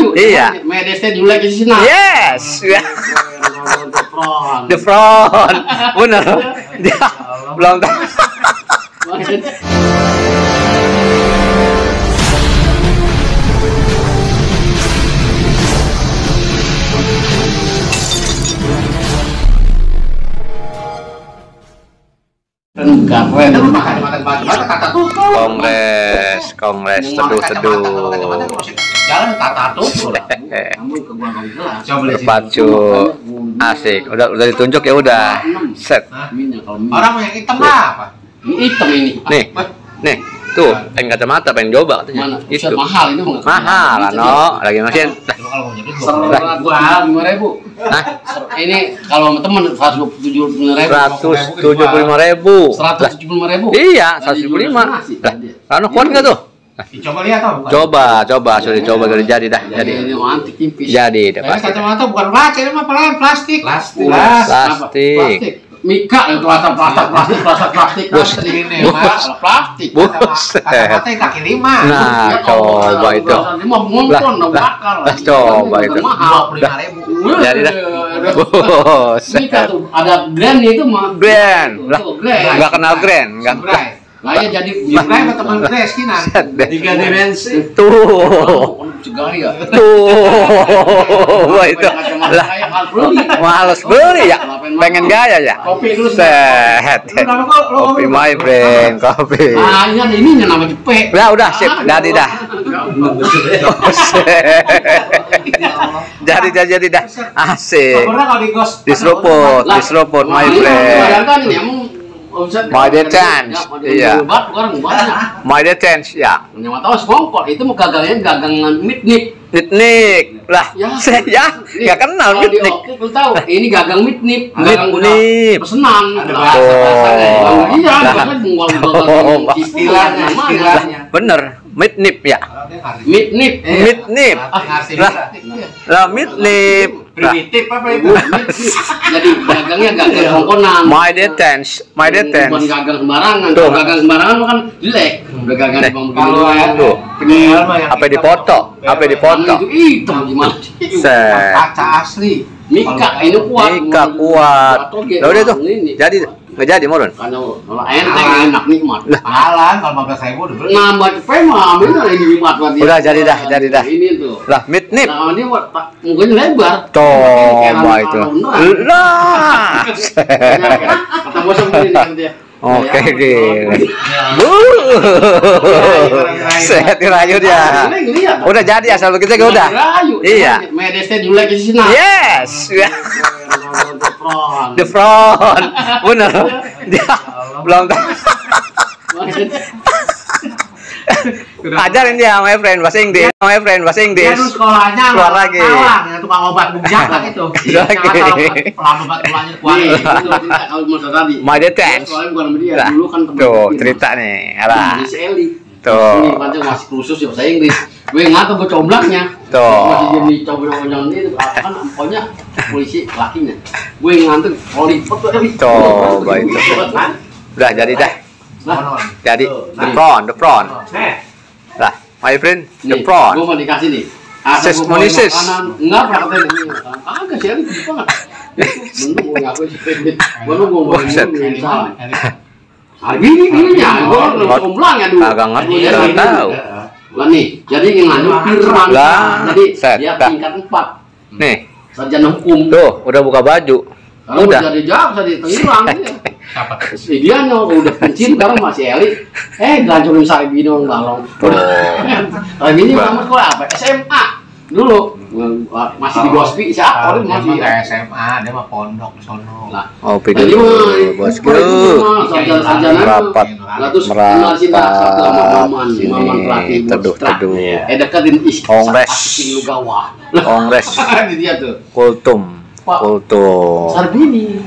Rahayu. Iya. Medesnya julek di sini. Yes. The front. Bener. Dia belum tahu. Kongres teduh-teduh. Jalan tata tuh. Berpacu asik. Udah ditunjuk ya udah. Set. Orang yang hitam apa? Hitam ini. Nih. Tuh, pengen kacamata, pengen coba katanya. Itu mahal itu mahal, no. Lagi mesin. Gua 5.000. Hah? Ini kalau temen 175.000. 175.000. 175.000. Iya, 175. Karena kuat nggak tuh? Coba lihat atau bukan? Coba, sudah dicoba sudah jadi dah. Jadi. Ini antik tipis. Jadi, pasti. Kacamata bukan plastik, ini mah plastik. Plastik. Mika itu plastik ini plastik. Kacamata kaki 5. Nah, coba itu. Coba itu. 25.000. Jadi dah. Mika tuh ada grand itu mah. Grand. Lah. Enggak kenal grand, enggak. Lah ya jadi Ibrahim teman Grace kinan. 3 dimensi. Tuh. Segaya. Wah itu. Lah. Males beli ya. Pengen gaya ya. Kopi dulu. Set. Kopi my friend, kopi. Ah, ini nama Jepe. Ya udah sip, jadi dah. Jadi dah. Asik. Diseruput my friend. My Detens, iya. My Detens, ya. Yang tahu sekongkol itu mau gagangan mitnik. Mitnik, lah. Ya, nggak kenal mitnik. Aku tahu, ini gagang mitnik. Mitnik. Pesenan. Iya, istilahnya. Bener, mitnip ya. Mitnip. Lah mitnip. Primitif apa itu? Jadi gagangnya gagang hongkonan. My Detens. Bukan gagang sembarangan. Kalau gagang sembarangan kan jelek. Udah gagang di bawah begini. Tuh. Apa difoto? Itu hitam gimana? Kaca asli. Mika ini kuat. Lah udah tuh. Jadi nggak jadi Morun. Kalau enteng enak nikmat. Halan kalau 15.000 udah beli. Nambah cepet mah ambil ini nikmat buat dia. Udah jadi dah. Ini tuh. Lah mitnip. Nah, ini mukanya lebar. Coba itu. Lah. Kata bos begini dia. Oke, sehat dirayu dia. Udah jadi asal begitu udah. Iya. Medesnya julek di sini. Yes. The front. Bener. Dia belum tahu. Ajarin dia my friend bahasa Inggris. Sekolahnya keluar lagi. Tukang obat bujak lah itu. Pelan obat tulangnya kuat. Kalau masa tadi. My Detens. Dulu kan tuh cerita nih. Alah. Tuh. Ini pancing masih khusus ya bahasa Inggris. Gue nggak tahu gue comblaknya. Tuh. Masih jadi coba-coba itu kan pokoknya polisi lakinya. Gue ngantuk lollipop tuh. Coba itu. Udah jadi dah. Jadi the front. Lah, my friend, the front. Gue mau dikasih nih. Monisis. Enggak pernah katanya. Agak sih ini banget. Belum gue ngaku sih. Belum gue mau Ini gue comblang ya dulu. Kagak ngerti, nggak tahu. Lah nih, jadi yang nganu Firman. Jadi dia tingkat 4. Nih. Sarjana hukum. Tuh, udah buka baju. Udah jadi jawab, jadi tenggelam dia. Dia udah pensiun sekarang masih elit. Gancurin Saibino ngalong. Tapi ini kamu sekolah apa? SMA dulu masih di Bospi siapa orang masih SMA dia mah pondok sono. Oh, video bosku. Merapat teduh. Deketin Kongres. Dia tuh. Kultum. Sarbini.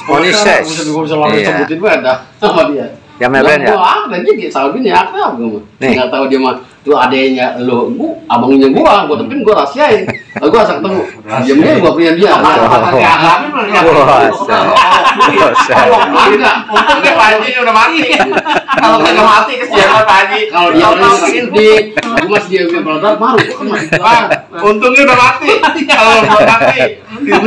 Monises. Iya. Sebutin ada sama dia. Ya meben ya. Dan dia Sarbini akrab gue. Enggak tahu dia mah tuh adanya lo, abangnya gua tapi gua rahasiain. Gua asal ketemu. Diamnya gua punya dia. Enggak. Untungnya Pak Haji udah mati. Kalau nggak mati kesiangan Pak Haji. Kalau dia masih di, aku masih dia produk baru kan masih Bang, untungnya udah mati. Kalau belum mati,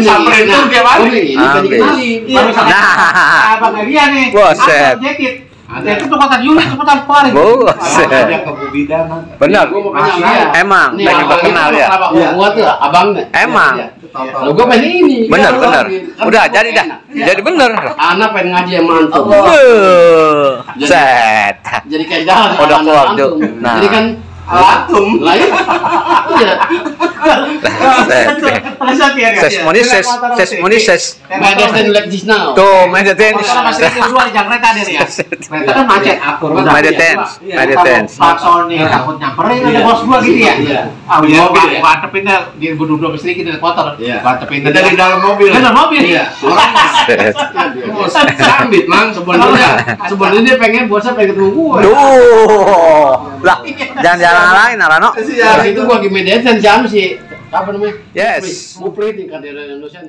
samperin tuh dia mati. Ini kan dikenali. Baru sama Abang dia nih. Buset. Jakit. Itu tuh kata Yuli cepetan keluarin. Buset. Dia ke Bu Bidan. Benar. Gua mau kenal dia. Emang, Nih, pengen abang kenal itu ya. kenapa gua tuh abangnya. Emang. Lo gua pengen ini. Bener, Dia bener. kan Udah gua jadi dah. enak. Jadi bener. Anak pengen ngaji sama antum. Set. Jadi kayak jalan Udah sama keluar, antum. Juk. Nah. Jadi kan antum lain. Iya. Ses. Medicine like this now. Tuh, meditens. Kalau masih itu dua di Jakarta deh ya. Mereka kan macet akur banget. Meditens. Pak Sony takut nyamperin ada bos gua gitu ya. Iya. Ah, Iya, gua iya. gua antepin dah di berdua listrik di kotor. Iya. Gua antepin Kita di dalam mobil. dalam mobil. Iya. Orang sambit mang sebenarnya dia pengen bosnya pengen ketemu gue. Duh. Lah, jangan jalan lain, Arano. Itu gua lagi mediation jam sih. Apa namanya? Yes. Muplit nih kan di Indonesia.